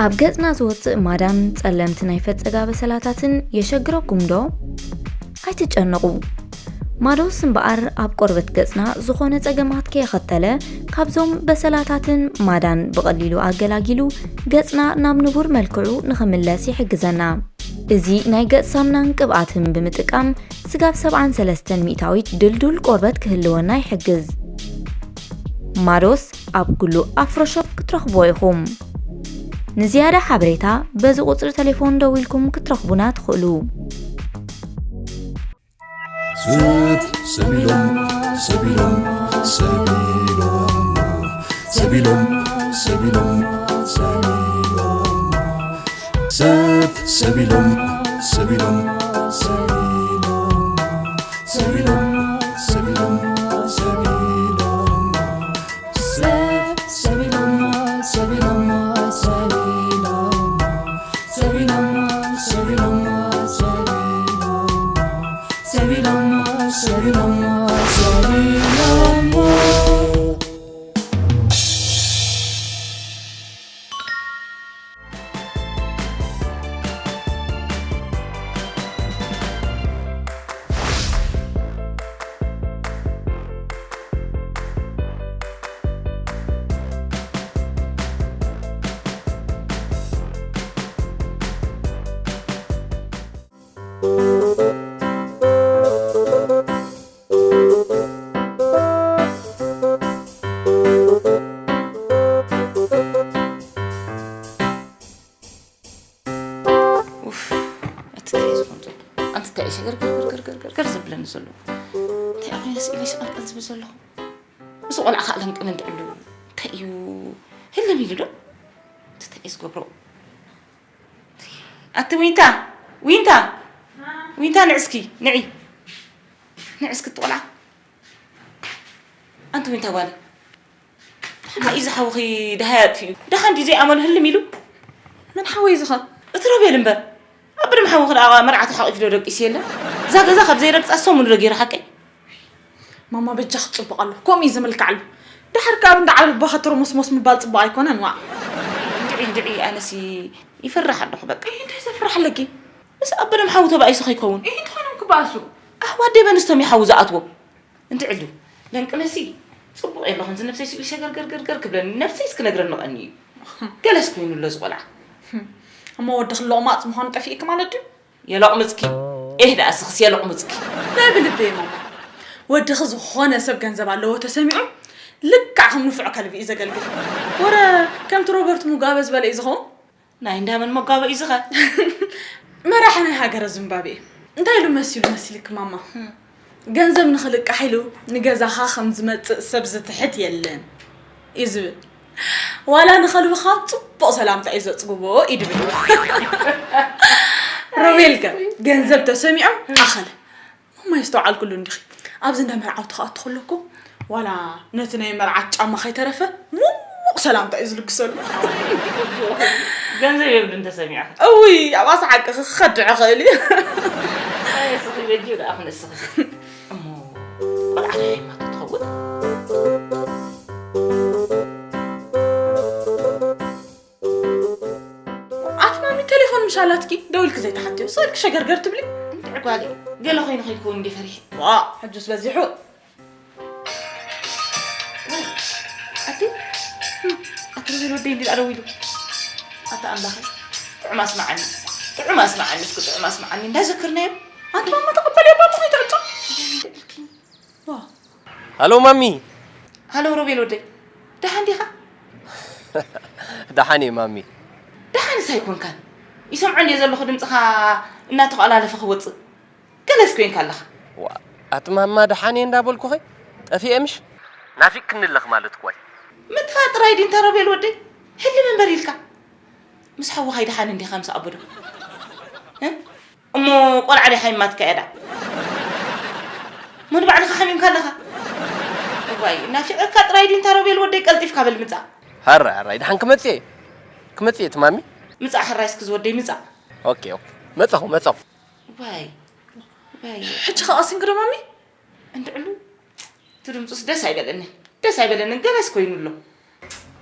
ኣብ ገጽና ዝወጽእ ማዳን ጸለምቲ ናይ ፈጸጋ በሰላታትን የሸግረኩም ዶ? ኣይትጨነቑ። ማዶስ እምበኣር ኣብ ቆርበት ገጽና ዝኾነ ጸገማት ከየኸተለ፣ ካብዞም በሰላታትን ማዳን ብቐሊሉ ኣገላጊሉ ገጽና ናብ ንቡር መልክዑ ንኽምለስ ይሕግዘና። እዚ ናይ ገጽ ሳምናን ቅብኣትን ብምጥቃም ስጋብ ሰብዓን ሰለስተን ሚእታዊት ድልዱል ቆርበት ክህልወና ይሕግዝ። ማዶስ ኣብ ኩሉ ኣፍሮ ሾፕ ክትረኽብዎ ኢኹም። ንዝያዳ ሓበሬታ በዚ ቁጽሪ ተሌፎን ደዊልኩም ክትረኽቡና ትኽእሉ። ስብ ሰቢሎም ሰቢሎም ሰቢሎም ሰቢሎም ሰቢሎም ሰቢሎም ሰብ ሰቢሎም ሰቢሎም ሰቢሎም ሰቢሎም ሰቢሎም ሰቢሎም ሰብ ሰቢሎም ሰቢሎም ሰቢሎም ሰቢሎም ሰቢሎም ሰቢሎም ሰቢሎም ሰቢሎም ሰቢሎም ኡፍ፣ እቲ እንታይ እዩ ዝኾን ዘሎ? ኣንቲ እንታይ እዩ ሸገርገርገርገርገር ዘብለኒ ዘሎ? እንታይ ኮይኑ ስኢለ ሸቐልቀል ዝብል ዘለኹ? ምስ ቆልዓ ከዓ ለንቅን እንድዕሉ እንታይ እዩ ህልም ኢሉ ዶ? እቲ እንታይ እዩ ዝገብሮ? ኣቲ ዊንታ፣ ዊንታ፣ ዊንታ ንዕስኪ፣ ንዒ፣ ንዕስኪ እቲ ቆልዓ። ኣንቲ ዊንታ ጓል፣ ሓቂ እዚ ሓውኺ ደሃይ ኣጥፊኡ። ደሓን ድዩ ዘይኣመሉ ህልም ኢሉ? መን ሓወይ እዚ ኸ? እቲ ሮቤል እምበር። ኣብ ቅድሚ ሓውኺ ደኣ መርዓቱ ሓቒፉ ዶ ደቂሱ የለን? እዛ ገዛ ካብ ዘይረግጻ ሰሙን ዶ ገይሩ ሓቀይ? ማማ በጃኺ ጽቡቕ ኣሎ። ከምኡ እዩ ዝምልክዓሉ። ደሓር ከኣ ኣብ እንዳ ዓለባ ከተረሞስሞስ ምባል ጽቡቕ ኣይኮነን ዋእ። እንድዒ እንድዒ ኣነሲ ይፈርሕ ኣለኹ በቃ። እይ እንታይ ዘፍርሕ ኣለኪ? ምስ ኣብ ቅድሚ ሓው ተባኢሱ ከይከውን። እይ እንታይ ኮይኖም ክበኣሱ? ኣሕዋት ደይ በንስቶም እዩ ሓው ዝኣትዎም። እንድዕሉ ለንቅነሲ ጽቡቕ የለኹን ዝነብሰይ ስኢሉ ሸገርገርገርገር ክብለኒ ነብሰይስ ክነግረኒ ቀኒ እዩ። ገለስ ኮይኑ ኣሎ ዝቆልዓ። እሞ ወድኺ ሎቕማጽ ምዃኑ ጠፊእኪ ማለት ድዩ? የሎቕምጽኪ ኤህ ደኣ እስኽስ የሎቕምጽኪ። ናይ ብልበይ ማማ ወድኺ ዝኾነ ሰብ ገንዘብ ኣለዎ ተሰሚዑ ልክዕ ከም ንፉዕ ከልቢ እዩ ዘገልግል። ወረ ከምቲ ሮበርት ሙጋበ ዝበለ እዩ ዝኸውን። ናይ እንዳ መን መጋበ እዩ ዝኸ? መራሒ ናይ ሃገረ ዚምባብዌ እንታይ ኢሉ መሲሉ መሲልኪ ማማ? ገንዘብ ንኽልቃሕ ኢሉ ንገዛኻ ከም ዝመጽእ ሰብ ዝትሕት የለን እዩ ዝብል። ዋላ ንኸልብኻ ጽቡቕ ሰላምታ እዩ ዘጽግቦ እዩ ድብል። ሮቤልከ ገንዘብ ተሰሚዖም ኣኸለ። ማማ የስተውዓልክሉ እንዲኺ ኣብዚ እንዳ መርዓውቲ ክኣቱ ከለኩ ዋላ ነቲ ናይ መርዓት ጫማ ከይተረፈ ሙቕ ሰላምታ እዩ ዝልግሰሉ። ገንዘብ የብሉን ተሰሚዑ። እውይ ኣብ ኣስሓቂ ክኸድዕ ኽእል እዩ። ኣየ ስኺ በጅ ደኣ ክነስኺ እሞ ቆልዓ ደሓይማ ትኸውን። ኣቲ ማሚ ቴሌፎን ምሽ ኣላትኪ ደዊልኪ ዘይትሓትዮ ስቕ ኢልኪ ሸገርገር ትብሊ። እንድዒ ጓለይ ገለ ኮይኑ ከይትከውን እንድየ ፈሪሐ። ዋእ ሕጁስ በዚሑ። ኣቲ ኣቲ ሮቤል ወደይ እንድዩ ደኣ ደዊሉ። ኣቲ ኣምላኸይ ጥዑም ኣስምዓኒ ጥዑም ኣስምዓኒ እስኪ ጥዑም ኣስምዓኒ እንዳዘከርናዮ። ኣቲ ማማ ተቐበልዮ ባባ ከይትዕጾ። ሃሎ ማሚ። ሃሎ ሮቤል ወደይ ደሓን ዲኻ? ደሓን እየ ማሚ። ደሓንስ ኣይኮንካን። ይሰምዖ እንድየ ዘለኹ ድምፅኻ እናተኾላለፈ ክወፅእ። ገለስ ኮይንካ ኣለኻ። ዋእ ኣቲ ማማ ደሓን እየ እንዳበልኩኺ ጠፊኤ ምሽ? ናፊቕክኒ ኣለኺ ማለት እኮ እዩ። ምጥፋእ ጥራይ ድዩ እንታ ሮቤል ወደይ? ህልም እምበር ኢልካ። ምስ ሓውኻ ደሓን እንዲኻ ምስ ኣቦ ዶ? እሞ ቆልዓ ደይ ሓሚማትካ እያ ደኣ? እሞ ንባዕልኻ ሓሚምካ ኣለኻ? እዋይ ናፊቐካ ጥራይ ድዩ እንታ ሮቤል ወደይ ቀልጢፍካ በል ምጻእ። ሃራይ ሃራይ ደሓን ክመጽእ እየ ክመጽእ እየ ትማሚ። ምጻእ ሕራይ እስኪ ዝወደይ ምጻእ። ኦኬ ኦኬ መጻኹ መጻኹ። እዋይ እዋይ። ሕጂ ኸ ቀሲንኪ ዶ ማሚ? እንድዕሉ እቲ ድምፁስ ደስ ኣይበለኒ ደስ ኣይበለንን ገለስ ኮይኑ ኣሎ።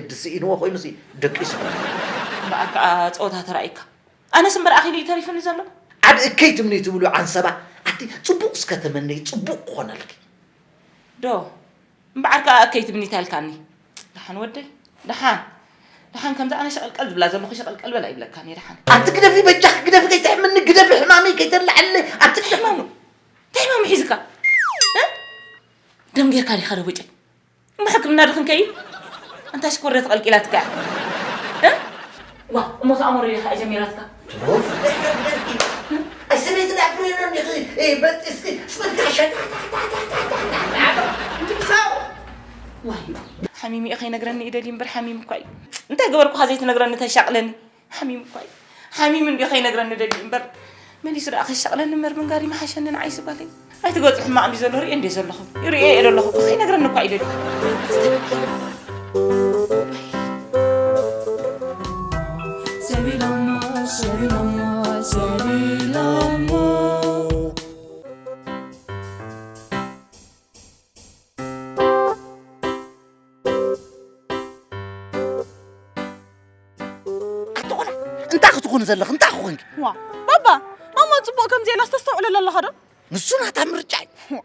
መገዲ ስኢንዎ ኮይኑሲ ደቂሱ። እምበኣር ከኣ ጸወታ ተራእዩካ። ኣነስ እምበር ኣኺሉ እዩ ተሪፉኒ ዘሎ። ዓድ እከይ ትምኒ ትብሉ ዓንሰባ፣ ኣቲ ጽቡቕ እስከ ተመነይ፣ ጽቡቕ ክኾነልኪ። ዶ፣ እምበዓር ከኣ እከይ ትምኒ ታልካኒ። ደሓን ወደይ፣ ደሓን። ደሓን ከምዛ ኣነ ሸቐልቀል ዝብላ ዘለኹ ሸቐልቀል በላ ይብለካኒ፣ ደሓን። ኣቲ ግደፊ በጃኺ፣ ግደፊ ከይትሕምኒ፣ ግደፊ ሕማመይ ከይተላዕልኒ፣ ኣቲ ግደፊ። ሕማሙ? እንታይ ሕማሙ ሒዝካ? እ? ደም ጌርካ ዲኻ ደቦጨ? እሞ ሕክምና ዶ ክንከይድ? ኣንታ ሽኮር ዶ ተቐልቂላትካ እያ? እ? ዋ፣ እሞ ተኣምሮ ኢኻ ጀሚራትካ? ትሩፍ። ኣይ ሰበይቲ ናይ ፍሬኖ እንዲኺ፣ እ፣ በጢስኪ፣ ስቕልካ ሸታታታታታታ። ዋይ፣ ሓሚሙ እዩ ከይነግረኒ እዩ ደልዩ እምበር ሓሚሙ እኳ እዩ። እንታይ ገበርኩኻ ዘይትነግረኒ ተሻቕለኒ? ሓሚሙ እኳ እዩ። ሓሚሙ እንድዩ ከይነግረኒ ደልዩ እምበር፣ መሊሱ ደኣ ከሻቕለኒ እምበር ምንጋር ይምሓሸኒ ንዓይሲ ጓለይ። ናይቲ ገጹ ሕማቕ እንድዩ ዘሎ ርእየ እንድየ ዘለኹ። ርእየ እየ ዘለኹ እኮ፣ ከይነግረኒ እኳ እዩ ደልዩ። ሰቢሎሞ፣ ሰቢሎሞ፣ ሰቢሎሞ። ኣቲ ቆልዓ፣ እንታይ ክትኾኒ ዘለኺ? እንታይ ክኾንኪ? ዋ፣ ባባ፣ ማማ ጽቡቕ ከም ዘየላስ ተስተውዕለላ ኣለኻ ዶ? ንሱ ናታ ምርጫ እዩ። ዋ፣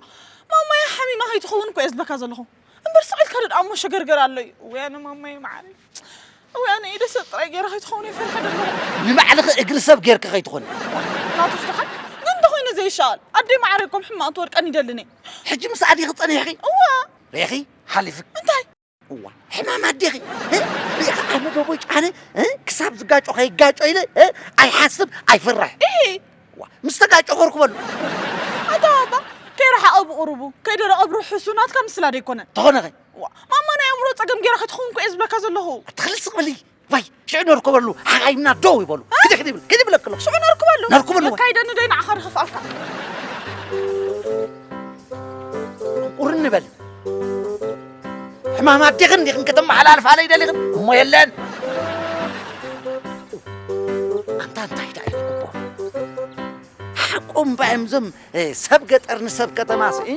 ማማየ ሓሚማ ከይትኸውን እኮ እየ ዝብለካ ዘለኹ። እምበር ስቕ ኢልካ ዶ ደኣ እሞ ሸገርገር ኣሎ እዩ? ወይ ኣነ ማማየ መዓረይ። ወይ ኣነ ኢደ ሰብ ጥራይ ገይረ ከይትኸውን እየ ፈሪሐ ዘለኹ። ንባዕልኺ እግሪ ሰብ ጌርኪ ከይትኾኒ። ናቱ ፍትሓት ግን እንተኾይነ ዘይሻቐል። ኣደይ መዓረይ እኮ ሕማቕ ትወድቀኒ ይደልን እየ። ሕጂ ምስ ኣዴኺ ጸኒሕኺ? እዋ። ርኢኺ? ሓሊፉ። እንታይ? እዋ፣ ሕማም ኣዴኺ፣ እ? ርኢኻ ኣነ ዶ ቦይጭ ኣነ፣ እ? ክሳብ ዝጋጮ ከይጋጮ ኢለ፣ እ? ኣይሓስብ፣ ኣይፍራሕ። እሂ። እዋ፣ ምስ ተጋጨኹ ርክበሉ። ኣታ ባባ፣ ከይረሓቐ ብቑሩቡ፣ ከይደረቐ ብርሑሱ ናትካ ምስላ ደይኮነ። ተኾነ ኸ? እዋ፣ ማማ ናይ ኣእምሮ ጸገም ገይራ ከይትኸውን እኮ እየ ዝብለካ ዘለኹ። ኣታ ክልስቕ በሊ። ዋይ፣ ሽዑ ነርክበሉ፣ ሓኻይምና ደው ይበሉ። እ? ክዲ፣ ክዲ ይብል፣ ክዲ ይብለክ ኣለኹ። ሽዑ ነርክበሉ? ነርክበሉ፣ ዋይ። ከይደኒ ደይ ንዓኻ ርኸፍ ኣልካ። ቁርን በል። ሕማም ኣዴኽን ዲኽን ከተመሓላልፋለይ ደሊኽን? እሞ የለን። ኣንታ እንታይ ደኣ ይግብኦ? ሓቆም ባዮም እዞም፣ እ፣ ሰብ ገጠር ንሰብ ከተማስ፣ እ?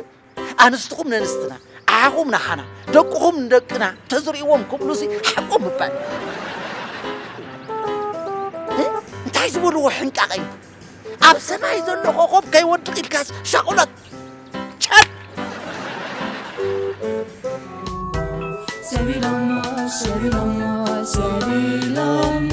ኣንስትኹም ነንስትና፣ ኣሓኹም ንሓና፣ ደቅኹም ንደቅና ተዝርእይዎም ክብሉሲ ሓቆም ምባል። እ? እንታይ ዝበልዎ ሕንቃቕ እዩ? ኣብ ሰማይ ዘሎ ኮኾብ ከይወድቕ ኢልካስ ሻቑሎት። ቸል! ሰቢሎሞ፣ ሰቢሎሞ፣ ሰቢሎሞ።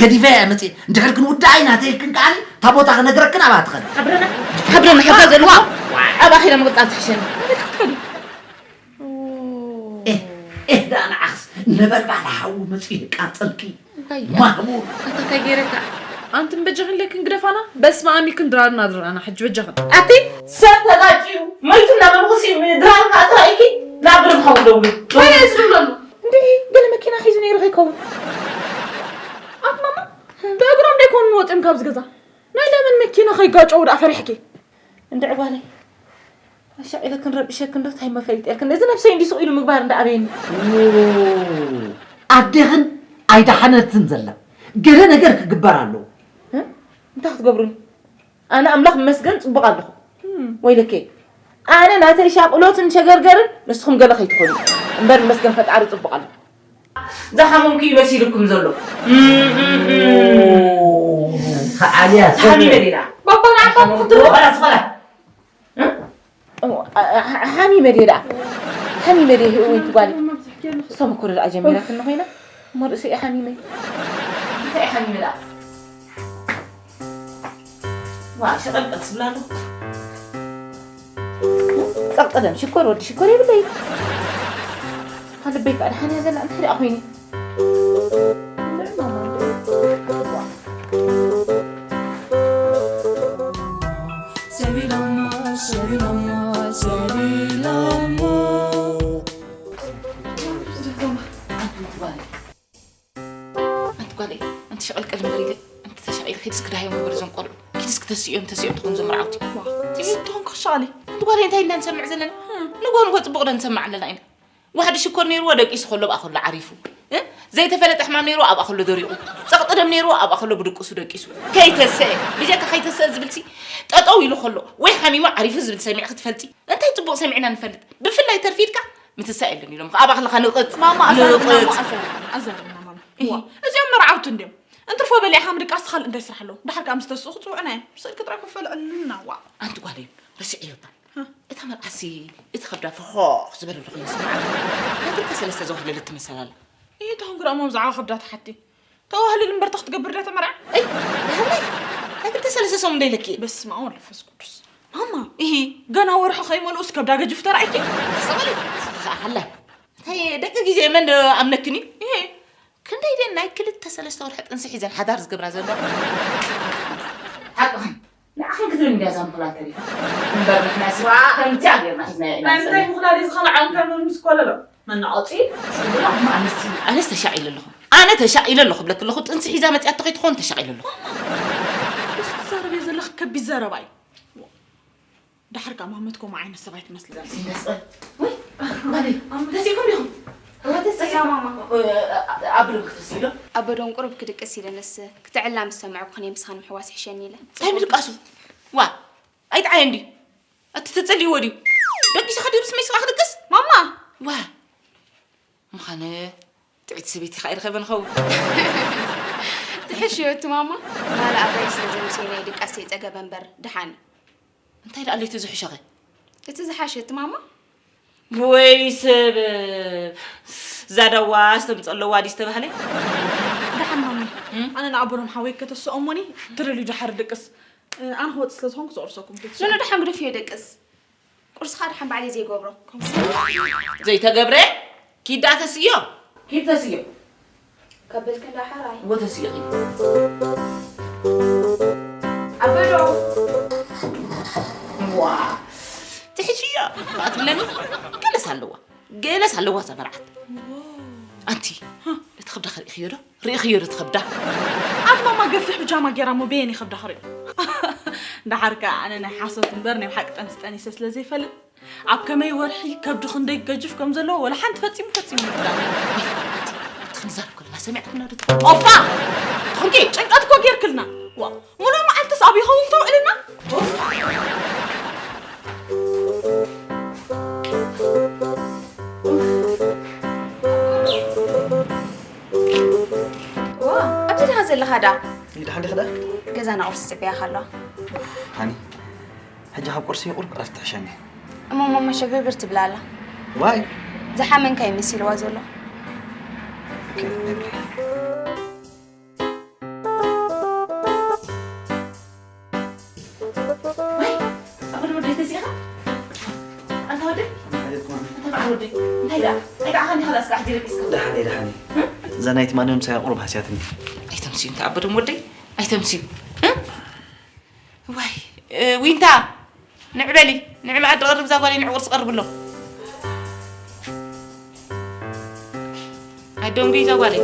ገዲፈ እየ መፅእ። እንድሕር ክንውዳእ ኢና ተይልክን ከዓኒ እታ ቦታ ክነግረክን ኣብኣ ትኸድ። ሓብረና፣ ሓብረና፣ ሓብረ ዘለዋ ኣብኣ ኺደ ምቕጻል ትሕሸኒ። ኤህ፣ ኤህ፣ ደኣ ንዓኽስ ነበልባል ሓዊ መፂኡ ይቃጸልኪ። እንታይ እያ? ማህሙር። ኣታ እንታይ ገይረካ? ኣንትን በጃኽን ለክን ግደፋና። በስመ ኣብ ኢልክን ድራርና ድራና። ሕጂ በጃኽን። ኣቲ ሰብ ተጋጭዩ መይቱ እናበልኩ ሲ ድራር ከዓ ተራእይኪ ናብ ብርም ሓዊ ደውሉ። እንታይ እየ ዝብለሉ? እንዴ፣ ገለ መኪና ሒዙ ነይሩ ከይከውን። ኣት ማማ፣ ብእግሮም ደይኮኑ ወፅዮም ካብዚ ገዛ። ናይ ለመን መኪና ከይጋጨው ደኣ ፈሪሕኪ? እንድዒ ጓለይ፣ ኣሻቒለክን ረቢሸክን ዶ ታይ መፈሊጥ የልክን? እዚ ነብሰይ እንዲ ስቕ ኢሉ ምግባር እንዳ ኣበየኒ። ዎ፣ ኣዴኽን ኣይደሓነትን ዘላ። ገለ ነገር ክግበር ኣለዎ። እ? እንታይ ክትገብሩኒ? ኣነ ኣምላኽ ይመስገን ጽቡቕ ኣለኹ። እም። ወይለከ፣ ኣነ ናተይ ሻቕሎትን ሸገርገርን ንስኹም ገለ ከይትኾኑ። እምበር ይመስገን ፈጣሪ ጽቡቕ ኣሎ። ዝሓመምኩ እዩ መሲልኩም ዘሎ። እም፣ እም፣ እም። ከዓልያ ሰብ ሓሚመ ዲና? ባባ ንዓኻ ክትብሎ? ዝኸላ፣ ዝኸላ። እ? እ፣ ኣ-፣ ኣ-፣ ሓሚመ ድየ ደኣ? ሓሚመ ድየ? እወ፣ እንቲ ጓለይ። እሶም እኮ ደኣ ጀሚራትኒ ኮይና። እሞ ርእሰይ እየ ሓሚመ። እንታይ እየ ሓሚመ ደኣ? ዋ፣ ሸቐልቀል ትብላ ኣለኹ። ጸቕጢ ደም፣ ሽኮር፣ ወዲ ሽኮር የብለይ። ልበይ ከኣ ደሓን እያ ዘላ፣ እንታይ ደኣ ኮይኑ? ሰቢሎሞ፣ ሰቢሎሞ፣ ሰቢሎሞ። ኣንቲ ጓለይ፣ ኣንቲ ሸቐልቀል እምበር ኢለ፣ ኣንቲ ተሻቒል ኪድስ ክዳሃዮም ግበር እዞም ቆልዑ። ኪድስ ክተስእዮም፣ ተስእዮም ትኾኑ እዞም መርዓውቲ። ዋ፣ ትግርኛ ትኾን ክሻሊ። ኣንቲ ጓለይ፣ እንታይ ኢና ንሰምዕ ዘለና? ንጎ ንጎ ጽቡቕ ዶ ንሰምዕ ኣለና ኢና? ዋሕዲ ሽኮር ነይርዎ ደቂሱ ከሎ ኣብኣ ከሎ ዓሪፉ። እ? ዘይተፈለጠ ሕማም ነይርዎ ኣብኣ ከሎ ደሪቑ። ጸቕጢ ደም ነይርዎ ኣብኣ ከሎ ብድቅሱ ደቂሱ። ከይተሰአ፣ ብጀካ ከይተሰአ ዝብልሲ ጠጠው ኢሉ ከሎ ወይ ሓሚሙ ዓሪፉ ዝብል ሰሚዕኺ ትፈልጢ? እንታይ ጽቡቕ ሰሚዕና ንፈልጥ? ብፍላይ ተርፊድካ ምትሳእ የለን ኢሎም። ኣብኣ ከለኻ ንቕጥ፣ ማማ ኣዛርብና፣ ንቕጥ። ኣዛርብና፣ ኣዛርብና ማማ። እሂ። ዋ፣ እዚኦም መርዓውቲ እንድዮም። እንትርፎ በሊዕኻ ምድቃስ ካልእ እንታይ ስራሕ ኣለዎ? ድሓር ከኣ ምስ ተስኡ ክጽውዑና እዮም። ስእልኪ ጥራይ ኮፍ በሊ ዕልልና፣ ዋ። ኣንቲ ጓለይ፣ ረሲዐዮ እባ። ሃ? እታ መርዓሲ፣ እቲ ከብዳ ፍኾኽ ዝበለሉ ኮይኑ ይስምዓኒ። ናይ ክልተ ሰለስተ ዘዋህለለት ትመስል ኣላ። እሂ፣ እታ ኮንግራ እሞ ብዛዕባ ከብዳ ትሓቲ። ተዋህልል እምበር ተኽትገብር ድያ ተመርዓ? እይ፣ ደሃላይ፣ ናይ ክልተ ሰለስተ ሰሙን ዶ ኢለኪ? በስመ ኣብ ወመንፈስ ቅዱስ። ማማ፣ እሂ። ገና ወርሒ ከይመልኡስ ከብዳ ገጅፍ ተራእይኪ? ኣስተውዕሊ፣ ሓላይ። እንታይ ደቂ ግዜ መን ዶ ኣምነክኒ? እሂ። ክንደይ ደን ናይ ክልተ ሰለስተ ወርሒ ጥንሲ ሒዘን ሓዳር ዝገብራ ዘለዋ? ሓቅኽን። ንዓኽን ክትብል እንድያ እዛ ምኹላል ተሪፋ። እምበር ንሕናስ ዋ! ከምዚኣ ጌርና ሒዝናዮ ኢና ናይ ምንታይ ዘለና። ምኹላል እዩ ዝኸልዓ? እንታይ መምስ ኮለሎ? መናቐጺ? ሽግራ እሞ ኣነስ፣ ኣነስ ተሻቒለ ኣለኹ። ኣነ ተሻቒለ ኣለኹ ብለኪ ኣለኹ። ጥንሲ ሒዛ መጺኣቶ ከይትኾን ተሻቒለ ኣለኹ። እሱ ትዛረብዮ ዘለኺ ከቢድ ዘረባ እዩ። ድሓር ከኣ ማመት ከምኡ ዓይነት ሰብ ኣይትመስልን። ይመስል። ወይ፣ ማለይ፣ ተሲእኩም ዲኹም? እወ፣ ተሲእና፣ ማማ። እ፣ እ፣ ኣበ ዶ ክትስኢ ዶ? ኣበ ዶም ቁሩብ ክድቅስ ኢለ፣ ንስ ክትዕላ ምስ ሰማዕኩ፣ ከነይ ምሳኺ ንምሕዋስ ይሕሸኒ ኢለ። ታይ ምድቃሱ? ዋ፣ ኣይጥዓየን ድዩ? ኣቲ ትጽልይዎ ድዩ? ደቂሱ ከድርስ መይስኻ ክድቅስ? ማማ! ዋ፣ ምዃነ ጥዕይቲ ሰበይቲ ኢኻ ኢርኸበ ንኸውን። ትሕሽዮ እቲ ማማ። ማለ ኣባይ ስለ ዘምስየ ናይ ድቃስ ዘይጸገበ እምበር ድሓን እዩ። እንታይ ደኣ ለይቲ ዝሕሸኸ? እቲ ዝሓሸ እቲ ማማ። ወይ ሰብ፣ እዛ ዳዋ ዝተምጸ ኣለዋ ድዩ ዝተባህለ? ደሓን ማሚ፣ እም? ኣነ ንኣቦሮም ሓወይ ከተስኦ እሞኒ፣ ትርልዩ ድሓር ድቅስ። ኣነ ክወጽእ ስለ ዝኾንኩ ዝቕርሰኩም ኬክ። ኖኖ፣ ደሓን ግደፍዮ ደቅስ። ቁርስኻ ደሓን ባዕለይ ዘይገብሮ። ዘይተገብረ? ኪድ ደኣ ተስእዮ። ኪድ ተስእዮ። ከበልክን ደኣ ሓራይ። እወ፣ ተስእዮ ኪድ። ኣበዶ። ዋ፣ ትሕሽዮ። ኣትብለኒ? ገለስ ኣለዋ። ገለስ ኣለዋ እዛ መርዓት። ኣንቲ፣ እቲ ከብዳ ኸሪእኽዮ ዶ? ርኢኽዮ ዶ እቲ ከብዳ? ኣቲ ማማ ገፊሕ ብጃማ ጌራ እሞ በየን እዩ ከብዳ ኸሪኡ? ደሓር ከኣ ኣነ ናይ ሓሶት እምበር ናይ ብሓቂ ጠንሲ ጠኒሰ ስለ ዘይፈልጥ፣ ኣብ ከመይ ወርሒ ከብዲ ክንደይ ገጅፍ ከም ዘለዎ ወላ ሓንቲ ፈጺሙ ፈጺሙ ይርዳእ። ኣንቲ ክንዛረብ ከለና ሰሚዕክና ዶ ትኾን? ኦፋ! ትኾንኪ? ጭንቀት እኮ ጌርክልና። ዋ፣ ሙሉእ መዓልትስ ኣብ ይኸውን ተውዕልና? ዋ፣ ኣብዚ ዲኻ ዘለኻ ደኣ? ደሓን ዲኺ ደኣ? ገዛና ቁርሲ ጽበያኻ ኣለዋ። ሃኒ፣ ሕጂ ካብ ቁርሲ ቁሩብ ዕረፍቲ ትሕሸኒ። እሞ ማማ ሸገርግር ትብል ኣላ። ዋይ? ዝሓመምካ እዩ መሲልዋ ዘሎ። ኦኬ፣ ነግሪ። ወደይ እንታይ ደኣ እንታይ ደኣ ከንዲ ኸላስ ቃሕ ዲረቂስካ ደሓን እየ ደሓን እየ። እዛ ናይ ትማሊ ምሳይ ቁሩብ ሃስያትኒ። ኣይተምስዩ እንተ ኣበዶም ወደይ ኣይተምስዩ። ዋይ ዊንታ ንዕ በሊ። ንዕ መኣዲ ቀርብ እዛ ጓለይ ንዕ ቁርሲ ቀርብሎም። ኣደንጉ እዛ ጓለይ።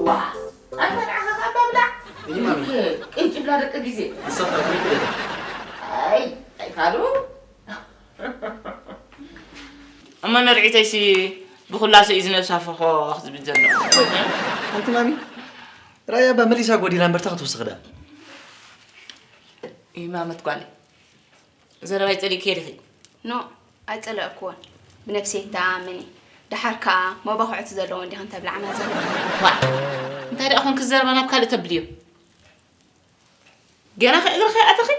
ዋ ኣንተ ንዓኻ ካብ ኣብላዕ ይማሚ ቅጭ ብላ ደቂ ግዜ ንሳኻ ክንክደ ኣይ ኣይፋሉ እሞ ንርዒተይሲ ብኹላሶ እዩ ዝነብሳ ፈኾኽ ዝብል ዘሎ። ኣንቲ ማሚ ራእያ ባ መሊሳ ጎዲላ እምበርታ ክትውስኽ ደኣ። ይማመት ጓለይ ዘረባይ ጸሊእክዮ ዲኺ? ኖእ ኣይጸለእክዎን። ብነብሰይ እተኣማመን እየ። ደሓር ከኣ መባኹዕቲ ዘለወን ዲኽን ተብልዓና ዘለኽን? ዋእ እንታይ ደኣ ኮንኪ ዘረባ ናብ ካልእ ተብልዮ? ገና ከ እግሪ ከይኣተኺ?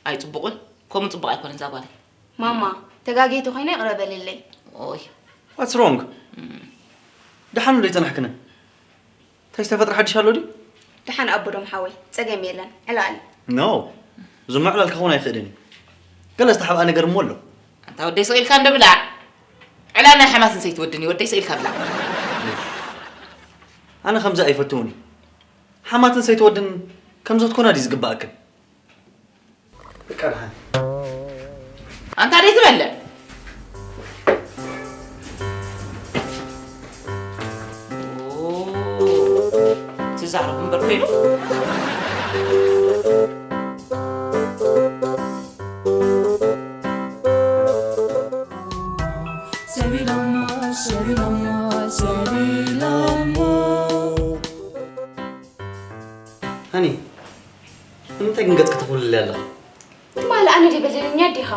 ኣይጽቡቕን። ከምኡ ጽቡቕ ኣይኮነን እዛ ጓለይ። ማማ ተጋግየ ተኾይነ ይቕረ በልለይ። ኦይ What's wrong? ደሓን ዶ ኣይጸናሕክንን? እንታይ ዝተፈጥረ ሓድሽ ኣሎ ድዩ? ደሓን ኣቦዶም ሓወይ ጸገም የለን ዕላል። No ዝም ዕላል ክኸውን ኣይኽእልን እዩ። ገለ ዝተሓብኣ ነገር እሞ ኣሎ። ኣንታ ወደይ ስቕ ኢልካ እንዶ ብላዕ። ዕላል ናይ ሓማትን ሰይትወድን እዩ ወደይ ስቕ ኢልካ ብላዕ። ኣነ ከምዚ ኣይፈትውን እዩ። ሓማትን ሰይትወድን ከምዚ ክትኮና ድዩ ዝግባኣክን? በቃ ደሓን። ኣንታ ደይ ትበልዕ? ትዛረብ እምበር ኮይኑ። ሰቢሎሞ ሰቢሎሞ ሰቢሎሞ ሃኒ ንምንታይ ግን ገጽ ክትኹልል ኣለኻ? ትማሊ ኣነ ድበደለኛ ዲኻ?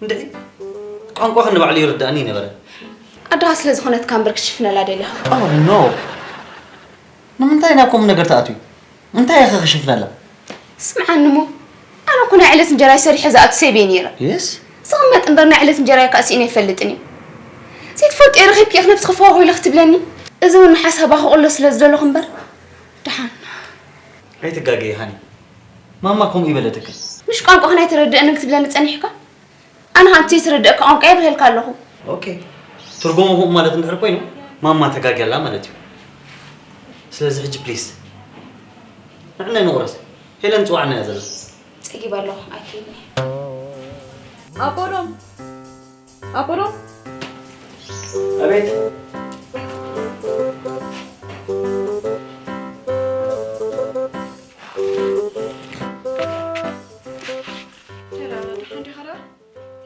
እንድዒ ቋንቋ ክንባዕሉ ይርዳእኒ ነበረ። ኣድኻ ስለ ዝኾነትካ እምበር ክሽፍነላ ደሊኻ? Oh no! ንምንታይ ናብ ከምኡ ነገር ትኣትዊ? እንታይ ኢኸ ክሽፍነላ? ስምዓኒ እሞ ኣነ እኮ ናይ ዕለት እንጀራይ ሰሪሐ ዝኣቱ ሰብ እየ ነይረ። Yes? ዝቕመጥ እምበር ናይ ዕለት እንጀራይ እኳ ስኢነ ኣይፈልጥን እየ። ዘይትፈልጦ ረኺብኪ ኢኺ ነብስኺ ፈዋህ ኢለ ክትብለኒ? እዚ እውን ንሓሳባ ክቕሎ ስለ ዝደለኹ እምበር ደሓን። ኣይትጋገዪ ሃኒ። ማማ ከምኡ ይበለትክን። ምሽ ቋንቋኽን ኣይተረድእንን ክትብለኒ ጸኒሕካ? ኣነ ከኣ እቲ ዘይተረድአካ ቋንቋ የብርሀልካ ኣለኹ። ኦኬ። ትርጉሙ ከምኡ ማለት እንድሕር ኮይኑ ማማ ተጋግያ ኣላ ማለት እዩ። ስለዚ ሕጂ ፕሊስ ንዕናይ ንቑረስ። ሄለን ትጽውዓና እያ ዘላ። ጸጊበ ኣለኹ ኣይከይድን እየ። ኣቦዶም ኣቦዶም ኣቤት። ሄላ ደሓን ዲኻ ደኣ?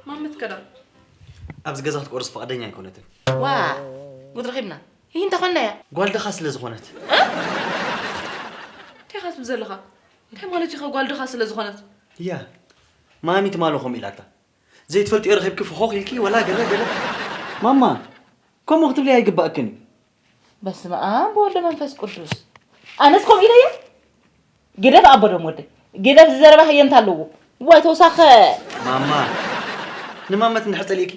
ማመት ከ ደኣ? ኣብዚ ገዛ ክትቆርስ ፍቓደኛ ኣይኮነትን። ዋ ጉድ ረኺብና። ይህ እንተኾንና እያ። ጓል ድኻ ስለ ዝኾነት። እንታይ ኢኻ ትብል ዘለኻ? እንታይ ማለት ኢኻ ጓል ድኻ ስለ ዝኾነት? እያ ማሚ ትማሊ ከምኡ ኢላታ። ዘይትፈልጥዮ ረኺብኪ ፍኾኽ ኢልኪ ወላ ገለ ገለ። ማማ ከምኡ ክትብሊ ኣይግባእክን እዩ። በስመ ኣብ ወወልድ ወመንፈስ ቅዱስ። ኣነስ ከምኡ ኢለያ? ግደፍ ኣቦዶም ወደይ ግደፍ ዝዘረባ ህየንት ኣለዎ። ዋይ ተውሳኸ። ማማ ንማመት እንድሕር ጸሊእኪ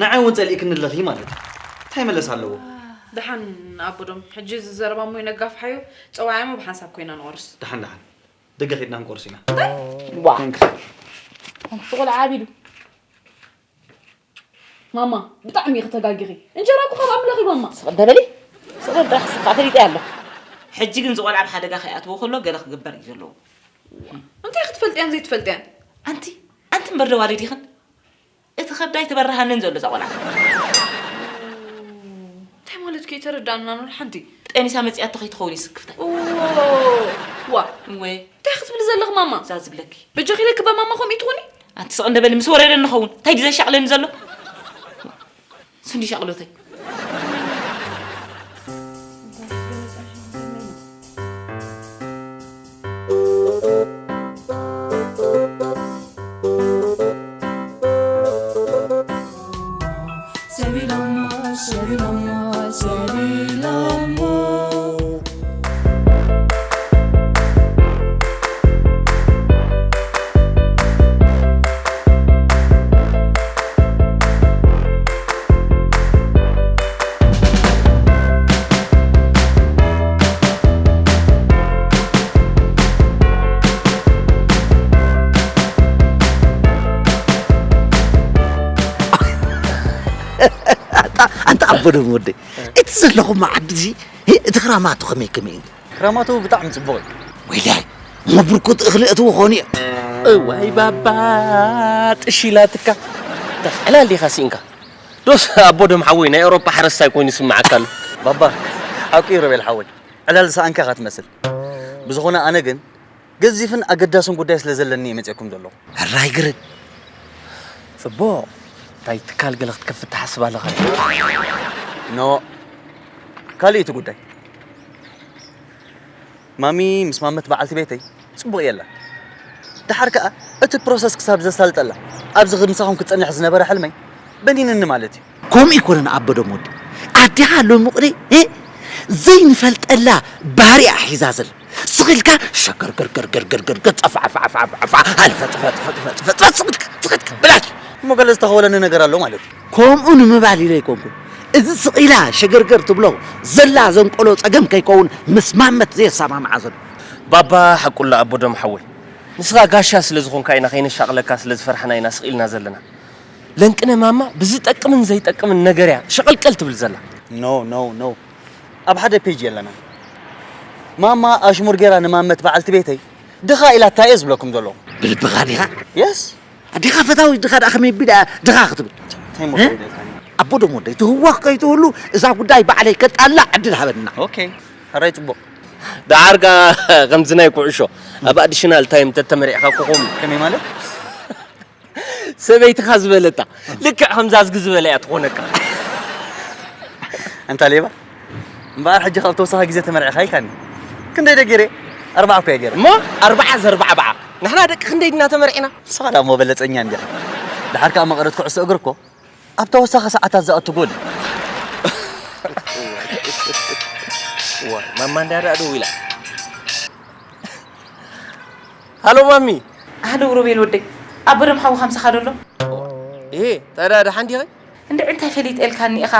ንዓይ እውን ጸሊእክኒ ኣለኺ ማለት እዩ። እንታይ መለስ ኣለዎ? ደሓን ኣቦዶም ሕጂ እዚ ዘረባ እሞ ይነጋፍሓዮ። ጸዋዓሞ ብሓንሳብ ኮይና ንቆርስ። ደሓን ደሓን ደገ ኸድና ክንቆርስ ኢና። ዋ Thanks። ኣንቲ ቆልዓ ዓቢዱ። ማማ ብጣዕሚ ኢኺ ተጋጊኺ። እንጀራ እኮ ካብ ኣምላኽ እዩ ማማ። ስቕ እንተ በሊ። ስቕ በል ጥራሕ ስኻ ፈሊጠ ኣለኹ። ሕጂ ግን ዝቆልዓ ኣብ ሓደጋ ከይኣትዎ ከሎ ገለ ክግበር እዩ ዘለዎ። እንታይ ክትፈልጥያን ዘይትፈልጥያን? ኣንቲ ኣንቲ እምበር ደዋሊ ዲኽን? እቲ ከብዳ ኣይተበረሃንን ዘሎ እዛ ቆልዓ። እንታይ ማለት ከይተረዳእና ኖር ሓንቲ ጠኒሳ መጺኣቶ ከይትኸውን እዩ ስክፍታይ። ዋ፣ እወ። እንታይ ክትብሊ ዘለኺ ማማ? እዛ ዝብለኪ። በጃኺ ኢለኪ እባ ማማ ከምኡ ትኾኒ? ኣንቲ ስቕ እንደ በሊ፣ ምስ ወረደ ንኸውን። እንታይ ድዩ ዘሻቕለኒ ዘሎ? ስንዲ ሻቕሎተይ። ኣንታ ኣንታ ኣቦ ደም ወደይ፣ እቲ ዘለኹም ዓዲ እዚ፣ እ፣ እቲ ክራማቱ ከመይ ከመይ እዩ? ክራማቱ ብጣዕሚ ጽቡቕ እዩ። ወይላይ፣ እሞ ብርኩት እኽሊ እትዎ ኾኑ እዮም። እዋይ ባባ፣ ጥሽ ኢላትካ። ዕላል ዲኻ ስኢንካ? ዶስ ኣቦ ደም ሓወይ ናይ ኤውሮጳ ሓረስታይ ኮይኑ ይስምዓካ ኣሎ? ባባ፣ ሓቁ እዩ ሮቤል ሓወይ። ዕላል ዝሰኣንካ ኢኻ ትመስል። ብዝኾነ ኣነ ግን ገዚፍን ኣገዳስን ጉዳይ ስለ ዘለኒ እየ መጺኤኩም ዘለኹ። ሕራይ ግርም። ጽቡቕ። እንታይ ትካል ገለ ክትከፍት ትሓስብ ኣለኻ? ኖ። ካልእ እቲ ጉዳይ። ማሚ ምስ ማመት በዓልቲ ቤተይ ጽቡቕ የላ። ደሓር ከኣ እቲ ፕሮሰስ ክሳብ ዘሳልጠላ ኣብዚ ምሳኹም ክጸንሕ ዝነበረ ሕልመይ በኒንኒ ማለት እዩ። ከምኡ ኣይኮነን ኣቦ ደም ወዲ። ኣዴኻ ሎሚ ቁሪ፣ እ? ዘይንፈልጠላ ባህሪኣ ሒዛ ዘላ። ስቕ ኢልካ ሸገርገርገርገርገርገር ጸፋዕፋዕፋዕፋዕ ሃልፈጥፈጥፈጥፈጥፈጥ ስቕ ኢልካ ስቕ ኢልካ ብላሽ። እሞ ገለ ዝተኸወለኒ ነገር ኣሎ ማለት እዩ። ከምኡ ንምባል ኢለ ኣይኮንኩን። እዚ ስቕ ኢላ ሸገርገር ትብሎ ዘላ ዘንቆሎ ጸገም ከይከውን ምስ ማመት ዘየሰማምዓ ዘሎ። ባባ ሓቁላ ኣቦ ደም ሓወይ። ንስኻ ጋሻ ስለ ዝኾንካ ኢና፣ ከይነሻቕለካ ስለ ዝፈርሕና ኢና ስቕ ኢልና ዘለና። ለንቅነ ማማ ብዝጠቅምን ዘይጠቅምን ነገር እያ ሸቐልቀል ትብል ዘላ። ኖ፣ ኖ፣ ኖ። ኣብ ሓደ ፔጅ የለና። ማማ ኣሽሙር ጌራ ንማመት በዓልቲ ቤተይ ድኻ ኢላታ እየ ዝብለኩም ዘለኹ። ብልብኻ ዲኻ? የስ። ኣዴኻ ፈታዊት ድኻ ደኣ ከመይ ቢላ ድኻ ክትብል? እንታይ እሞ እ? ትብል ኢልካኒ? ኣቦ ደም ወደይ፣ ትህወኽ ከይትህሉ እዛ ጉዳይ ባዕለይ ከጣልላ ዕድል ሃበና። ኦኬ፣ ሕራይ ጽቡቕ። ደሓር ከኣ ከምዚ ናይ ኩዕሾ ኣብ ኣዲሽናል ታይም ተተመሪዕካ ኮኾም። ከመይ ማለት? ሰበይትኻ ዝበለታ ልክዕ ከምዛ ዝግ ዝበለ እያ ትኾነካ። ኣንታ ሌባ፣ እምበኣር ሕጂ ካብ ተወሳኺ ግዜ ተመርዒኻ ኢልካኒ። ክንደይ ደ ገይረ? ኣርባዓ እኮ እየ ገይረ። እሞ ኣርባዓ ዘርባዕባዓ። ንሕና ደቂ ክንደይ ድና ተመርዒና? ንስኻ ደኣ እሞ በለጸኛ እንዲኻ። ደሓር ከኣ መቐረት ኩዕሶ እግሪ እኮ ኣብ ተወሳኺ ሰዓታት ዝኣቱ ጎል እዩ። እዋ፣ ማማ እንድያ ደኣ ደዊላ። ሃሎ ማሚ። ኣህለው ሮቤል ወደይ፣ ኣቦ ደም ሓውኻ ምሳኻ ዶ ኣሎ? እ፣ ታዲያ ደሓን ዲኺ? እንድዒ እንታይ ፈሊጠልካኒ ኢኻ?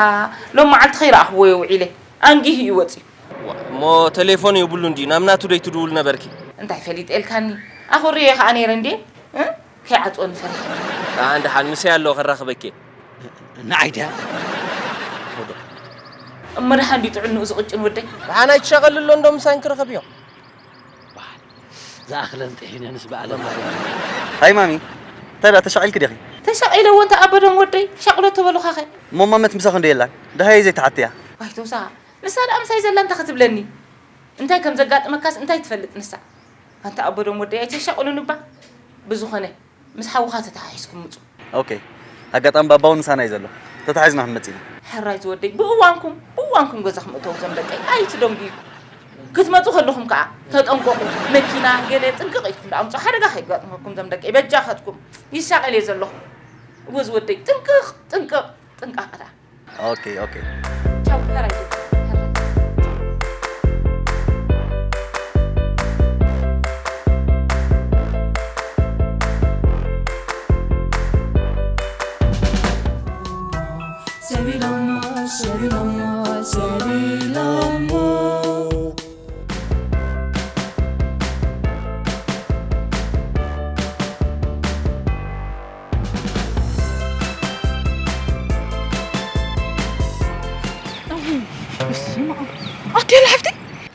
ሎም መዓልቲ ከይረኣኽዎ እየ ውዒለ። ኣንጊሁ እዩ ወጺኡ። ዋ፣ እሞ ቴሌፎን የብሉን ድዩ? ናብ ናቱ ደይ ትድውል ነበርኪ? እንታይ ፈሊጠልካኒ? ኣኹርየ ኸኣ ነይረ እንድየ። እ? ከይዓጽወኒ ፈሪሐ። ደሓን ደሓን፣ ምሰይ ኣለኹ ከራኽበኪ። ንዓይ ድያ? እሞ ደሓን ድዩ ጥዕንኡ ዝቕጭን ወደይ? ደሓን ኣይትሻቐሊ ኣሎ እንዶ ምሳይ ክረኸብዮ። በዓል ዝኣኽለን ጥሒነንስ በዓለ ማርያም። ሃይ ማሚ፣ እንታይ ደኣ ተሻቒልኪ ዲኺ? ተሻቒለ እዎ እንተ ኣቦ ደም ወደይ፣ ሻቕሎ ተበሉኻኸ? እሞ ማመት ምሳኺ እንዶ የላን? ደሃየ ዘይትሓትያ? ዋይ ተውሳኻ፣ ንሳ ደኣ ምሳይ ዘላ እንታይ ክትብለኒ? እንታይ ከም ዘጋጥመካስ እንታይ ትፈልጥ ንሳ? ኣንታ ኣቦ ደም ወደይ ኣይተሻቕሉኒ እባ። ብዝኾነ፣ ምስ ሓውኻ ተተሓሒዝኩም ምጹ። ኦኬ። ኣጋጣሚ ባባ እውን ምሳና እዩ ዘሎ። ተተሓሒዝና ክንመጽእ ኢና። ሕራይ ዝወደይ፣ ብእዋንኩም፣ ብእዋንኩም ገዛኹም እተው እዞም ደቀይ። ኣይትደንጉዩ። ክትመጹ ከለኹም ከኣ ተጠንቀቑ። መኪና ገለ ጥንቅቕ ኢልኩም ደኣ ኣምጹ። ሓደጋ ከየጋጥመኩም እዞም ደቀይ። በጃኻትኩም። ይሻቐል እየ ዘለኹ። እወ ዝወደይ፣ ጥንቅቕ፣ ጥንቅቕ፣ ጥንቃቐ ደኣ። ኦኬ፣ ኦኬ። ቻው፣ ሕራይ ዶ፣ ሕራይ። ሰቢሎሞ፣ ሰቢሎሞ፣ ሰቢሎሞ። ኣቴ ለሓፍቲ፣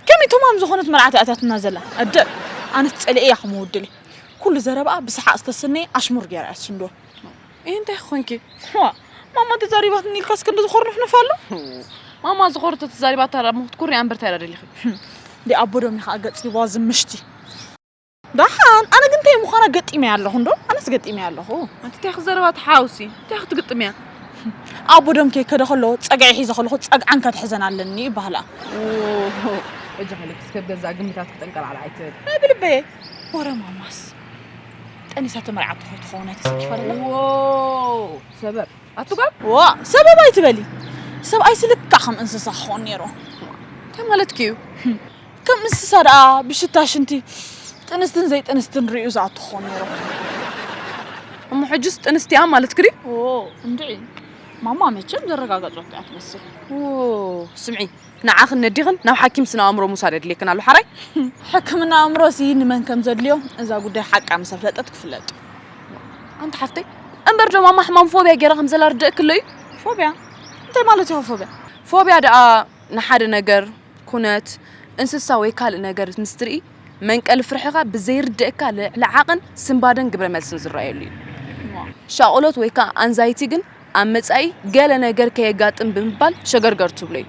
ከመይ ተማም ዝኾነት መርዓት ኣትያትና ዘላ? ኣደ፣ ኣነስ ጸሊኤ እያ ክመወድል። ኩሉ ዘረባኣ ብሰሓቕ ዝተሰነየ ኣሽሙር ገይራ እያ ትስንዶ። እየ እንታይ ኾንኪ? ዋ፣ ማማ ተዛሪባትኒ ኢልካስ ክንዲ ዝኾርንፍንፍ ኣሎ? ማማ ዝኾረቶ ተዛሪባ ታራ ምኽትኩር ኣንበርታ ይራ ደሊኺ። ዲ ኣቦ ዶም ኢኻ ገጺዋ ዝምሽቲ። ዳሓን ኣነ ግን እንታይ ምዃና ገጢመ ኣለኹ እንዶ ኣነስ ገጢመ ኣለኹ። ኣንቲ እንታይ ክዘረባ ትሓውሲ እንታይ ክትግጥምያ? ኣቦ ዶም ከይ ከደ ከሎ ጸግዒ ሒዘ ከለኹ ጸግዓን ከትሕዘን ኣለኒ ይባህላ። እጃ ኸለክ እስከ ገዛ ግምታት ክጠንቀላል ኣይትበል። ናይ ብልበየ ወረ ማማስ ጠኒሳ ተመርዓቶ ትኸውን ኣይተሰኪፋ ደላ። ዎ ሰበብ ኣትጓል ዋ ሰበብ ኣይትበሊ። ሰብኣይ ስልካ ከም እንስሳ ክኾን ነይሩ። እንታይ ማለትኪ እዩ? ከም እንስሳ ደኣ ብሽታ ሽንቲ ጥንስትን ዘይጥንስትን ርእዩ ዝኣትኾን ነይሩ። እሞ ሕጅስ ጥንስቲ እያ ማለት ክዲ? ኦ እንድዒ ማማ መቸም ዘረጋገጾት እያ ትመስል። ኦ ስምዒ ንዓኽን ነዲኽን ናብ ሓኪም ስነ ኣእምሮ ምውሳድ የድልየክን ኣሎ ሓራይ። ሕክምና ኣእምሮ ሲ ንመን ከም ዘድልዮ እዛ ጉዳይ ሓቃ ምስ ኣፍለጠት ክፍለጥ። ኣንቲ ሓፍተይ እምበር ዶ ማማ ሕማም ፎብያ ገይራ ከም ዘላ ርድእክ ኣሎ እዩ። ፎብያ እንታይ ማለት እዩ ፎብያ? ፎብያ ደኣ ንሓደ ነገር ኩነት እንስሳ ወይ ካልእ ነገር ምስ ትርኢ መንቀሊ ፍርሕኻ ብዘይርድእካ ልዕሊ ዓቕን ስንባደን ግብረ መልስን ዝረኣየሉ እዩ። ሻቕሎት ወይ ከዓ ኣንዛይቲ ግን ኣብ መጻኢ ገለ ነገር ከየጋጥም ብምባል ሸገርገር ትብሎ እዩ።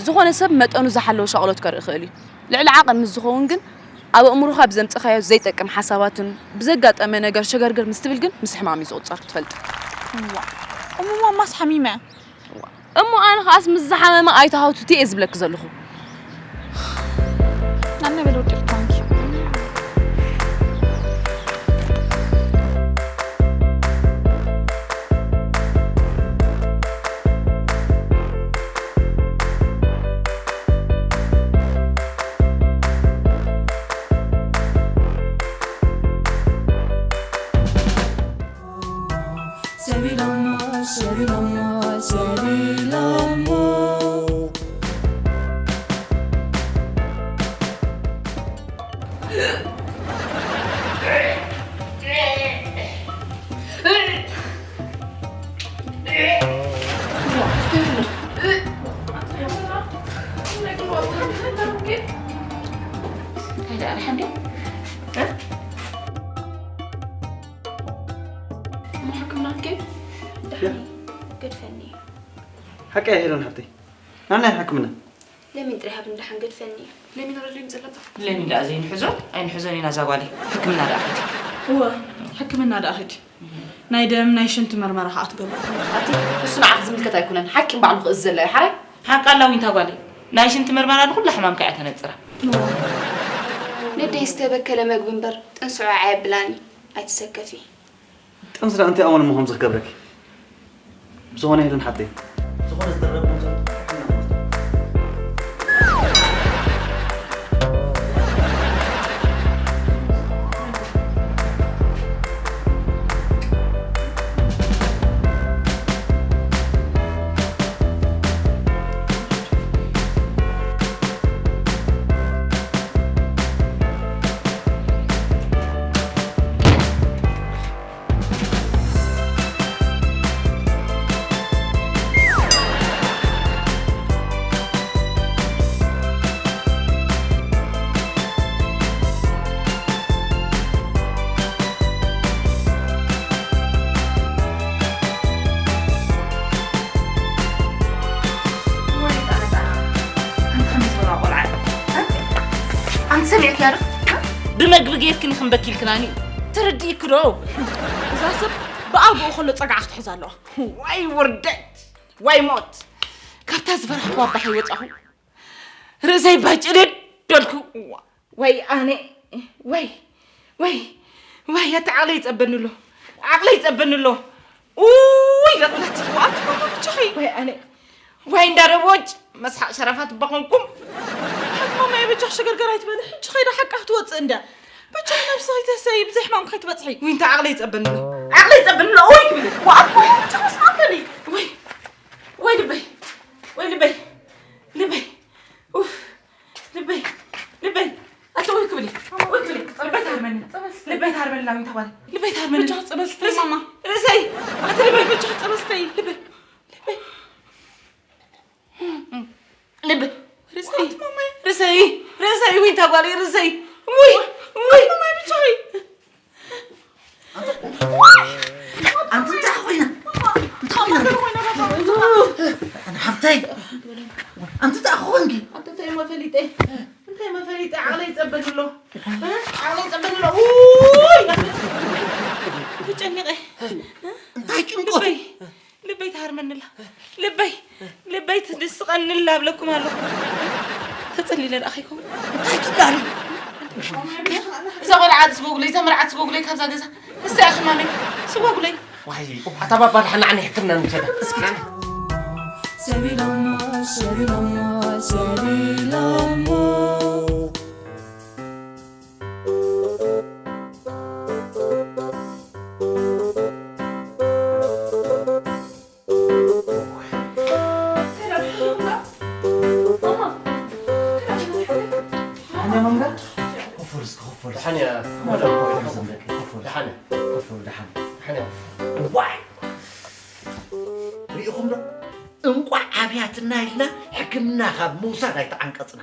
ዝኾነ ሰብ መጠኑ ዝሓለወ ሻቕሎት ከርኢ ይኽእል እዩ። ልዕሊ ዓቐን ምስ ዝኸውን ግን ኣብ ኣእምሮኻ ብዘምጽኻዮ ዘይጠቅም ሓሳባትን ብዘጋጠመ ነገር ሸገርገር ምስ ትብል ግን ምስ ሕማም እዩ ዝቑጸር ክትፈልጥ። እሞ ማማስ ሓሚመ እሞ ኣነ ኸኣስ ምስ ዝሓመመ ኣይተሃውትቲ እየ ዝብለኪ ዘለኹ። ኣነ በል ወዲቕ ታንኪ ሰቢሎሞ ሰቢሎሞ ሰቢሎሞ እንታይ ደኣ ሓንዴ? እሞ ሕክምና ክትከይድ? ዳሕኒ ገድፈኒ። ሓቂ እያ ሄለን ሓብተይ። ናናይ ሕክምና። ለሚን ጥራይ ሃብኒ ደሓን ገድፈኒ። ለሚን ረድዮ ይምፅእ ኣለካ። ለሚን ደኣ ዘይንሕዞ ኣይንሕዞን ኢና እዛ ጓለይ። ሕክምና ደኣ ኸይድ። እወ ሕክምና ደኣ ኸይድ። ናይ ደም ናይ ሽንቲ መርመራ ከዓ ትገብር። ኣቲ እሱ ንዓኽ ዝምልከት ኣይኮነን። ሓቂ ባዕሉ ክእዝ ዘላ እዩ ሓራይ። ሓቂ ኣላ ዊንታ ጓለይ። ናይ ሽንቲ መርመራ ንኹላ ሕማምካ እያ ተነፅራ። ነደይ ዝተበከለ መግቢ እምበር ጥንስዖ ኣየብላኒ። ኣይትሰከፊ። ጥንሲ ደኣ እንታይ ኣመል ምዃኑ ዝገብረኪ? ብዝኾነ ሄለን ሓብተይ፣ ዝኾነ ዝደረብ ኣንቲ ሰሚዕክያ ዶ? ብመግቢ ጌርክኒ ክንበኪልክናኒ ትርድእኪ ዶ? እዛ ሰብ ብኣግኡ ከሎ ጸግዓ ክትሕዝ ኣለዋ። ዋይ ውርደት፣ ዋይ ሞት። ካብታ ዝፈራሕኩ ኣባ ከይወጻኹ ርእሰይ ባጭልድ ደልኩ። ወይ ኣነ፣ ወይ፣ ወይ፣ ወይ፣ ኣታ ዓቕለይ ይጸበኒ ኣሎ። ዓቕለይ ይጸበኒ ኣሎ። ኡይ፣ ለቕለት። ኣቲ ማማ ብቻኺ። ወይ ኣነ፣ ወይ እንዳ ደቦጭ መስሓቕ ሸረፋት ባኾንኩም። ኣቲ ማማ የበጃኽ ሸገርገር ኣይትበሊ። ሕጂ ኸይዳ ሓቃ ክትወጽእ እንዳ። ብቻ ነብስኺ ተሰይ፣ ብዘይ ሕማም ከይትበጽሒ። ወይ እንታ ዓቕለይ ይጸበኒ ኣሎ። ዓቕለይ ይጸበኒ ኣሎ። ኡይ ክብል። ኣቲ ማማ ብቻኺ ስማዕተኒ። ወይ፣ ወይ ልበይ። ወይ ልበይ። ልበይ። ኡፍ። ልበይ፣ ልበይ፣ ኣቲ ወይ ክብሊ፣ ወይ ክብሊ፣ ልበይ ታርመኒ፣ ልበይ ታርመኒ፣ ላዊን ተባለ፣ ልበይ ታርመኒ። ብቻ ጽበል ስተይ ማማ። ርእሰይ፣ ኣቲ ልበይ ብቻ ጽበል ስተይ፣ ልበይ፣ ልበይ፣ ልበይ፣ ርእሰይ፣ ርእሰይ፣ ርእሰይ፣ ዊን ተባለ፣ ርእሰይ፣ ውይ፣ ውይ። ማማ ብቻ። ኣንቲ እንታይ ኮይና? እንታይ ኮይና? ኣነ ሓብተይ። እንታይ ጭንቀቱ? ልበይ ልበይ ትሃርመንላ ልበይ ልበይ ትድስቐንላ ኣብለኩም ኣለኹ። ተጸሊለ ደኣ ከይከውን እንታይ ትዳሉ? እዛ ቆልዓ ትስጎጉለይ እዛ መርዓት ትስጎጉለይ ካብዛ ገዛ። እስቲ ኣሽማመይ ስጎጉለይ። ዋይ ኣታ ባባ ድሓን ንዓኒ ሕክምና ንውሰዳ። እስኪ ሰቢሎሞ ሰቢሎሞ ሰቢሎሞ ደሓን እያ። ደሓን እያ። ዋይ ሪኢኹም ዶ? እንቋዕ ኣብያትና ኢልና ሕክምና ካብ ምውሳድ ኣይተዓንቀፅና።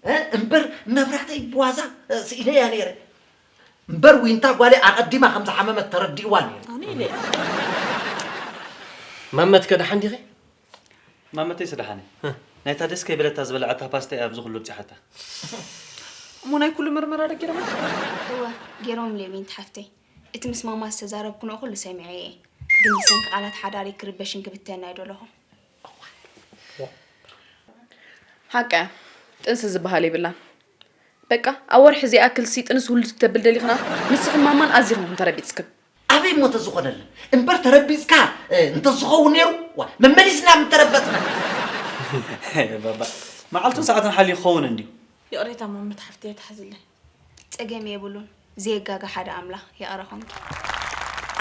እ፣ እምበር መብራህተይ ብዋዛ እ፣ ስኢነያ ነይረ። እምበር ዊንታ ጓለይ ኣቐዲማ ከም ዝሓመመት ተረዲእዋ ነይረ። ማመትከ ደሓን ዲኺ? ማመተይ ስደሓነ ናይታ ደስ ከይበለታ ዝበልዐታ ፓስታ እያ ኣብዚ ኩሉ ብፅሓታ። እሞ ናይ ኩሉ መርመራ ደጊሮም እወ ገይሮምለይ ዊንቲ ሓፍተይ። እቲ ምስ ማማ ዝተዛረብክንኦ ኩሉ ሰሚዐ እየ። ግን ብሰንኪ ቃላት ሓዳረይ ክርበሽን ክብተንን ኣይደለኹን። ሓቃ እያ። ጥንሲ ዝበሃል የብላን። በቃ ኣብ ወርሒ ዘይኣክል ሲ ጥንሲ ውልድ ክተብል ደሊኽና ንስኽን ማማን ኣዚኽን ኢኹም ተረቢጽክን። ኣበይ እሞ ተዝኾነልና እምበር ተረቢጽካ እ፣ እንተዝኸውን ነይሩ ዋ፣ መመሊስና ምተረበጽና። ባባ መዓልቱን ሰዓቱን ሓልዩ ክኸውን እንድዩ። ይቕሬታ ማመት ሓፍተይ ኣይትሓዝለይ። ጸገም የብሉን። ዘየጋገ ሓደ ኣምላኽ ይቕረ ኾንኪ።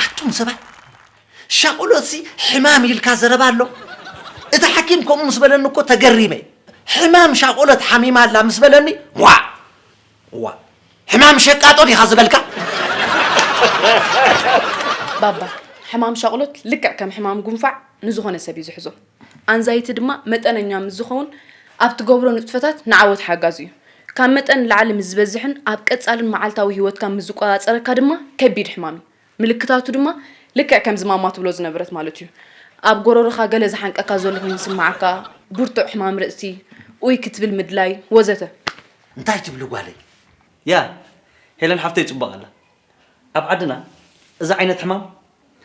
ኣቱም ሰባት ሻቑሎትሲ ሕማም ኢልካ ዘረባ ኣሎ። እቲ ሓኪም ከምኡ ምስ በለኒ እኮ ተገሪመ። ሕማም ሻቑሎት ሓሚማ ኣላ ምስ በለኒ ዋእ ዋእ ሕማም ሸቃጦ ዲኻ ዝበልካ? ባባ ሕማም ሻቑሎት ልክዕ ከም ሕማም ጉንፋዕ ንዝኾነ ሰብ እዩ ዝሕዞ። ኣንዛይቲ ድማ መጠነኛ ምስ ዝኸውን ኣብ ትገብሮ ንጥፈታት ንዓወት ሓጋዚ እዩ። ካብ መጠን ንላዕሊ ምስ ዝበዝሕን ኣብ ቀጻልን መዓልታዊ ህይወትካ ምስ ዝቆጻጸረካ ድማ ከቢድ ሕማም እዩ። ምልክታቱ ድማ ልክዕ ከምዚ ማማ ትብሎ ዝነበረት ማለት እዩ። ኣብ ጎረሮኻ ገለ ዝሓንቀካ ዘሎ ኮይኑ ዝስምዓካ፣ ብርቱዕ ሕማም ርእሲ፣ ኡይ ክትብል ምድላይ ወዘተ። እንታይ ትብሊ ጓለይ? ያ ሄለን ሓፍተይ ጽቡቕ ኣላ። ኣብ ዓድና እዚ ዓይነት ሕማም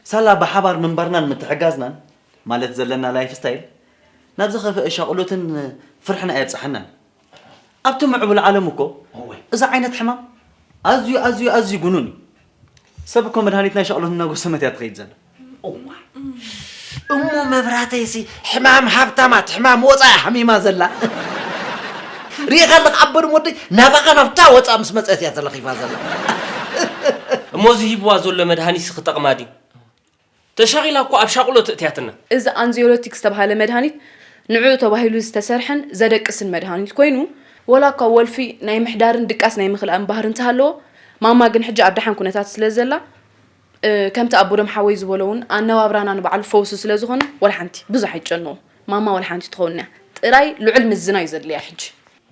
ሳላ ብሓባር ምንባርናን ምትሕጋዝናን ማለት ዘለና ላይፍ ስታይል ናብ ዝኸፍአ ሻቕሎትን ፍርሕን ኣየብጽሓናን። ኣብቲ ምዕቡል ዓለም እኮ እዚ ዓይነት ሕማም ኣዝዩ ኣዝዩ ኣዝዩ ጉኑን እዩ። ሰብ እኮ መድሃኒት ናይ ሻቕሎት እናጎሰመት እያ ትኸይድ ዘላ። እሞ መብራተይሲ ሕማም ሃብታማት ሕማም ወፃኢ ሓሚማ ዘላ ሪኢኻ ኣለኻ ኣበድም ወደይ ናባኻ ናብታ ወፃ ምስ መፀት እያ ተለኺፋ ዘላ እሞ እዚ ሂብዋ ዘሎ መድሃኒትሲ ክጠቕማ ድዩ? ተሻቒላ እኮ ኣብ ሻቕሎ ትእትያትና። እዚ ኣንዚዮሎቲክ ዝተብሃለ መድሃኒት ንዕኡ ተባሂሉ ዝተሰርሐን ዘደቅስን መድሃኒት ኮይኑ፣ ወላ እኳ ወልፊ ናይ ምሕዳርን ድቃስ ናይ ምኽልኣን ባህሪ እንተሃለዎ፣ ማማ ግን ሕጂ ኣብ ደሓን ኩነታት ስለ ዘላ፣ እ፣ ከምቲ ኣቦዶም ሓወይ ዝበሎ እውን ኣነባብራና ንባዕሉ ፈውሲ ስለ ዝኾነ፣ ወላ ሓንቲ ብዙሕ ኣይትጨነቑ። ማማ ወላ ሓንቲ ትኸውን እያ። ጥራይ ልዑል ምዝና እዩ ዘድልያ ሕጂ።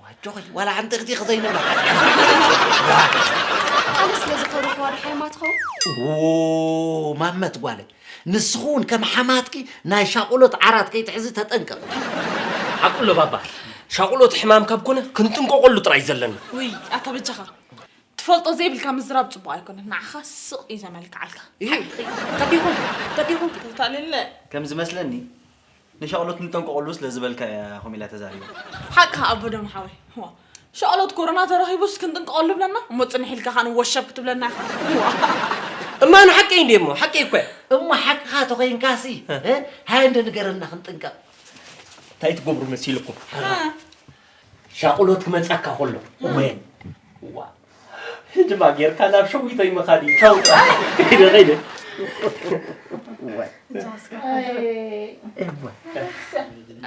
ኣጆኺ ዋላ ሓንቲ እኽቲ ክዘይንብላ ኣነ ስለ ዝኸርኽዋ ድሓይ ማ ትኸውን ማመት ጓለይ ንስኺ እውን ከም ሓማትኪ ናይ ሻቑሎት ዓራት ከይትሕዚ ተጠንቀቕ ሓቁሎ ባባ ሻቑሎት ሕማም ካብ ኮነ ክንጥንቀቐሉ ጥራይ ዘለና ውይ ኣታ በጃኻ ትፈልጦ ዘይብልካ ምዝራብ ፅቡቕ ኣይኮነን ንዓኻ ስቕ እዩ ዘመልክዓልካ ተዲኹም ተዲኹም ተታልለ ከም ዝመስለኒ ንሻቕሎት ንጠንቀቐሉ ስለ ዝበልካ እያ ከምኡ ኢላ ተዛሪባ። ሓቅኻ ኣቦ ደም ሓወይ። ዋ፣ ሻቕሎት ኮሮና ተረኺቡስ ክንጥንቀቐሉ ብለና እሞ ጽንሕ ኢልካ ኸኣ ንወሸብ ክትብለና ኢኻ። ዋ። እማ ንሓቀይ እንዴ እሞ ሓቀይ እኮ እያ። እሞ ሓቅኻ ተኾይንካሲ እ? ሃየ እንደ ንገረና ክንጥንቀቕ። እንታይ ትገብሩ መሲልኩም? ሻቕሎት ክመጻካ ከሎ ወይን ዋ ህድማ ጌርካ ናብ ሸዊቶይ ምኻድ እዩ ቻው ከይደ ከይደ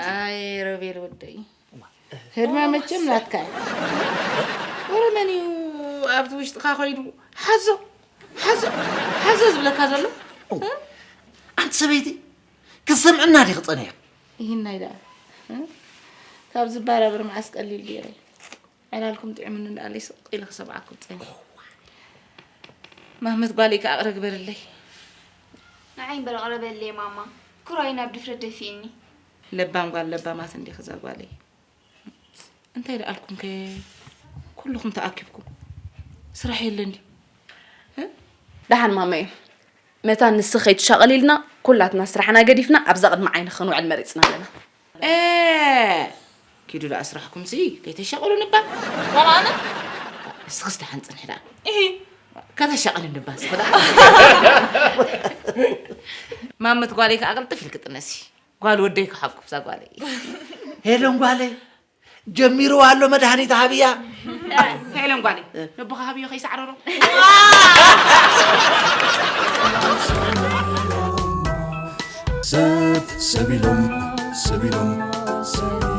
ኣይ ሮቤል ወደይ ህድማ መቸም ናትካ እዩ ወረ መን እዩ ኣብቲ ውሽጥኻ ኮይዱ ሓዞ ሓዞ ሓዞ ዝብለካ ዘሎ ኣንቲ ሰበይቲ ክሰምዕና ዲኺ ጸኒሕኪ ይህናይ ደኣ ካብ ዝባራበር መዓስ ቀሊል ገይረ ዕላልኩም ጥዕምኒ እንዳኣለይ ስቕ ኢለ ክሰምዓኩም ፀኒሐ። ማህመት ጓለይ ከዓ ኣቕረ ግበርለይ። ንዓይ እምበር ኣቕርበለይ ማማ። ክራይ ናብ ድፍረት ደፊእኒ። ለባም ጓል ለባማት እንዲኺ እዛ ጓለይ። እንታይ ደኣልኩም ከ ኩልኹም ተኣኪብኩም? ስራሕ የለን ድዩ? እ? ደሓን ማመየ። መታን ንስኺ ከይትሻቐሊ ኢልና ኩላትና ስራሕና ገዲፍና ኣብዛ ቅድሚ ዓይንኺ ክንውዕል መሪፅና ኣለና። ኪዱ ደኣ ስራሕኩም ሲ ከይተሻቐሉ ንባ። ዋላ ኣነ እስኽስ ደሓን ፅንሒ ደኣ። ከተሻቐሊ ንባ እስኺ ደኣ። ማመት ጓለይ ከዓ ቅልጥፍ ኢልክ ጥነሲ። ጓል ወደይ ክሓብኩ ብዛ ጓለይ። ሄለን ጓለይ ጀሚርዋ ኣሎ መድሃኒት ሃብያ። ሄለን ጓለይ ነቦኻ ሃብዮ ከይሳዕረሮ። ሰብ ሰብ ኢሎም ሰብ ኢሎም ሰብ